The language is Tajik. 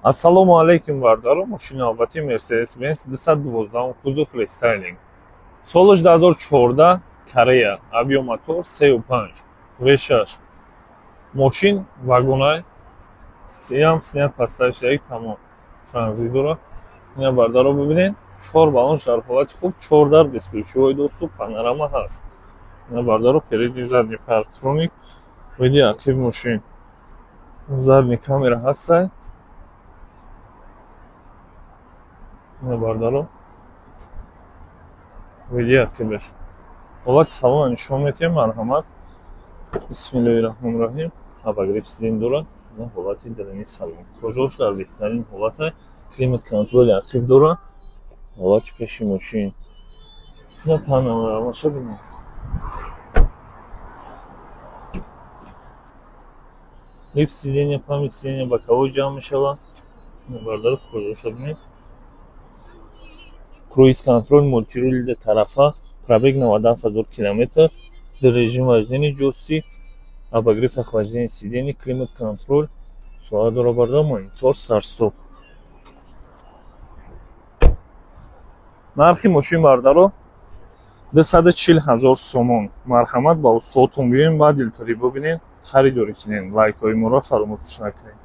Ассалому алайкум, бародаро. Мошини навбати Mercedes-Benz 212, кузов рестайлинг. Солаш 2014, Корея, объем мотор 3,5, V6. Мошин вагонай, ям снят поставишь, тамом. Транзит дора. Ина, бародаро, бибинед, чор баллонш дар ҳолати хуб, чор дар бесключевой доступ, панорама ҳаст. Ина, бародаро, передний, задний парктроник, види ақиб мошин. Задний камера ҳастай. Ина, бародаро, види ақибаш. Ҳолати салона нишон медиҳем, марҳамат. Бисмиллоҳи раҳмони раҳим. Обогрев сиденье дорад. Ина ҳолати дарини салон. Кожош дар беҳтарин ҳолат, климат контроли ақиб дорад. Ҳолати пеши мошин. Ина панорамаша бинед. Лифт сиденья, память сиденья боковой ҷамъ мешавад. Ина, бародаро, кожоша бинед. Круиз контроль, мультирули ду тарафа, пробег 97 ҳазор километр, режим вождения джойстик, обогрев охлаждение сидений, климат контроль, соат дора, барда, монитор, старт-стоп. Нархи мошин, бардаро, 240 ҳазор сомон. Марҳамат, ба устодтон биёем, ба дилпурӣ бибинед, харидорӣ кунед. Лайкҳои моро фаромӯш накунед.